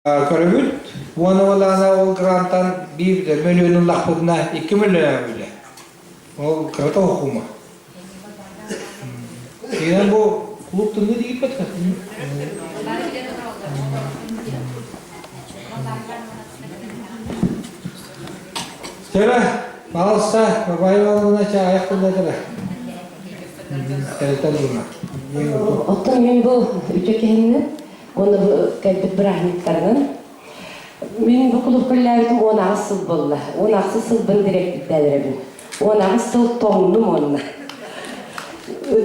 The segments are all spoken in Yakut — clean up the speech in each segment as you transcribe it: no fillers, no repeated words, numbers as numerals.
Көрөбүт уонна уолаана ол грантан биир мөлүйүөн ыллахпытына 2 мөлүйүөн үлэ. Ол кырата хокума. Тигинэн бу клуб тымныы дииппэт Чара, пожалуйста, Бабай Ивановна, ча аяқ тыллатыра. Тэрилтэн дума. Оттон мен бу үтө киһиннин Уонна бу кэлбит бырааһынньыктарынан мин бу кулуупка үлэлээбитим 18 сыл буолла. 18 сылбын дириэктэрдээн эрэбин. 18 сыл тоҥнум уонна.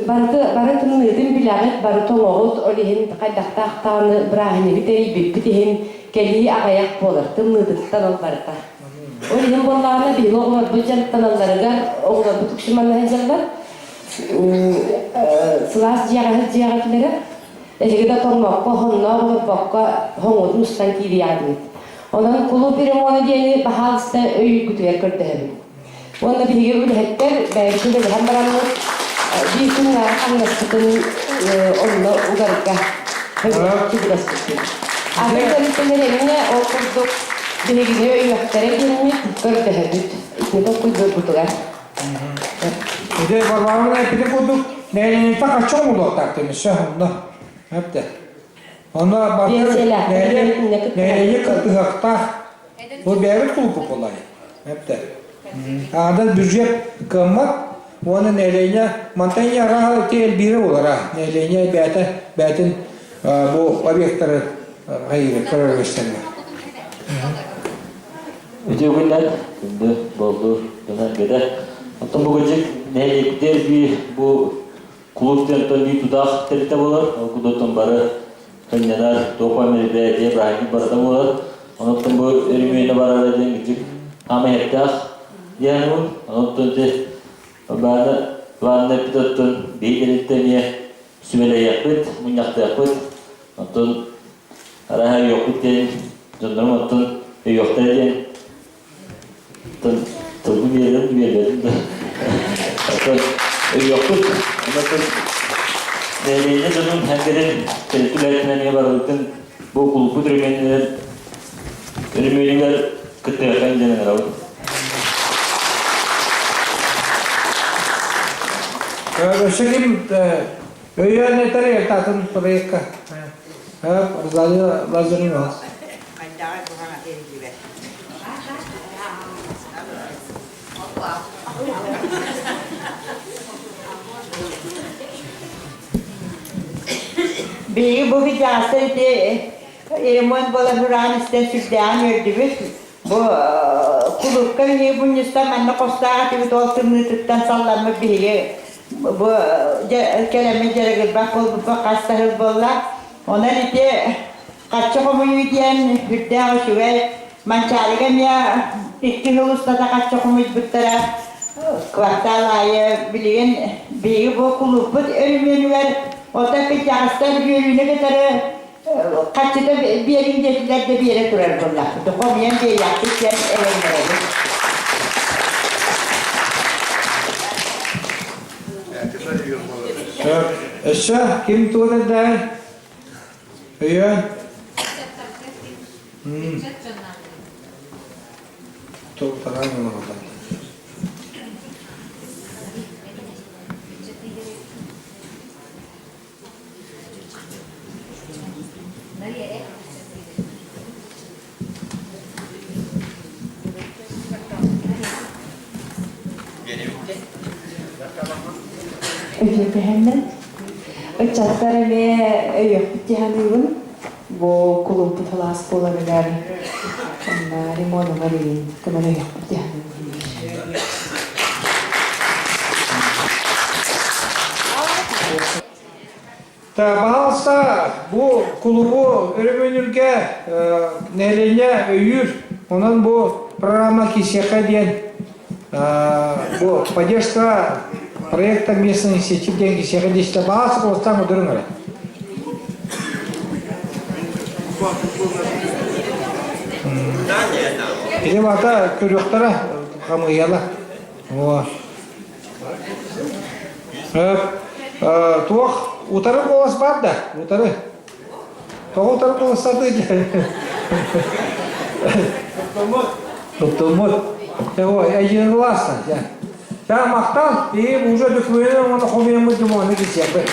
Барыты, бары тымныытын билэҕит, бары тоҥоҕут, ол иһин хайдахтаах даҕаны бырааһынньыгы тэрийбиппит иһин кэлии аҕыйах буолар, тымныытыттан ол барыта. Ол иһин буоллаҕына биһиги оҕолорбут дьарыктаналларыгар, оҕолорбут үксү манна сылдьаллар. Сылаас дьиэҕэ сылдьыаҕа этилэрэ. Эһиги да тоҥмокко, хонноох олорбокко хоҥуутун устан киириэҕитиҥит. Онон кулууп ремона диэни баһаалыста өйүүргүтүгэр көрдөһөбүн. Уонна биһиги үлэһиттэр бэйэбит үлэлэһэн бараммыт биир күннээҕи хамнаспытын онно угарга сөбүлэспиппит. Атын тэрилтэлэр эмиэ ол курдук биһигини өйүөхтэрэ диэммит көрдөһөбүт. Итини толкуйдуурбутугар. Ити Варваровна эппитин курдук, нэһилиэнньэттэн хаччы оҥоһулуохтаах диэн онно. Эптэ. Онно барыта нэһилиэнньэ кыттыһыахтаах. Бу бэйэбит кулуппут буоллай. Эптэ. Аадан бюджет кыаммат уонна нэһилиэнньэ мантан арааһа ити элбиирэ буолара. Нэһилиэнньэ бэйэтэ бэйэтин бу объектары хайыыр көрөр Үтүө күннэр, күндү болду дьонор гедэ. Оттон бу кырдьык нэһилиэктэр биир бу кулууп диэн биир тутаах тэрилтэ буолар. Ол курдуктан бары сынньанар, туох мероприятие, бырааһынньык барыта буолар. Онуттан бу өрөмүөнэ барара диэн кырдьык хаама иһэттээх диэн Онуттан ити бааны бааны эппит оттон биир тэрилтэ эмиэ сүбэлэһиэхпит, мунньахтыахпыт. Оттон Арааһа өйүөхпүт диэн, дьоннорум оттон өйүөхтэрэ диэн оттон тылбын биэрэрим биэрбэтим да. Оттон өйүөхпүт. Онон нэһилиэнньэ дьонун эҥгэрин тэрилтэ үлэһитинэн эмиэ барыбытын бу кулуппут өрөмүөнүгэр өрөмүөнүгэр кыттыаххайын диэн ыҥырабын. Өссө ким өйөөн этэр атын проекка? Розалия Лазаревна. Биһиги бу кычаастар ити ремонт буола тураан истэн сүрдээҕин үөрдүбүт. Бу кулуупка биһиги мунньустан манна хостоох этибит ол тымныытыттан салламмыт биһиги бу кэлэммит дьарыгырбат буолбуппут хас да сыл буолла. Онон ити харчы хомуйуу диэн үрдээх үчүгэй. Манчаарыга эмиэ икки сыл устата харчы хомуйбуттара. Квартал аайы билигин биһиги бу кулууппут өрөмүөнүгэр оттон кырдьаҕастар үөрүүнү кытары харчыта биэриҥ диэтилэр да биэрэ турар буоллахпыт. Хомуйан биэриэхпит диэн эрэннэрэбит. Өссө ким тугу эрдэҕэй? Өйөөн. Тугу олороллор. Үтүөкэһэннэн ыччаттар эмиэ өйүөхпүт дии саныыбын. Бу кулууппут халаас буоларыгар онно ремонугар илин көмөлөһүөхпүт дии саныыбын. Баһаалыста бу кулубу өрөмүөнүргэ нэһилиэнньэ өйүүр. Онон бу программа киирсиэххэ диэн бу поддержка проекта местной инициатив диэн киирсиэххэ диэччитэ баҕас куоластаан көрдөрүҥ эрэ. Ити баата көрүөхтэрэ хамыыйала. Туох утары куолас баар да? Утары. Тоҕо утары куоластаатый? Туттуммут. Ой, единогласно. Ча махтал, и уже документы он хомуйаммыт дьумуону кисиэхпит.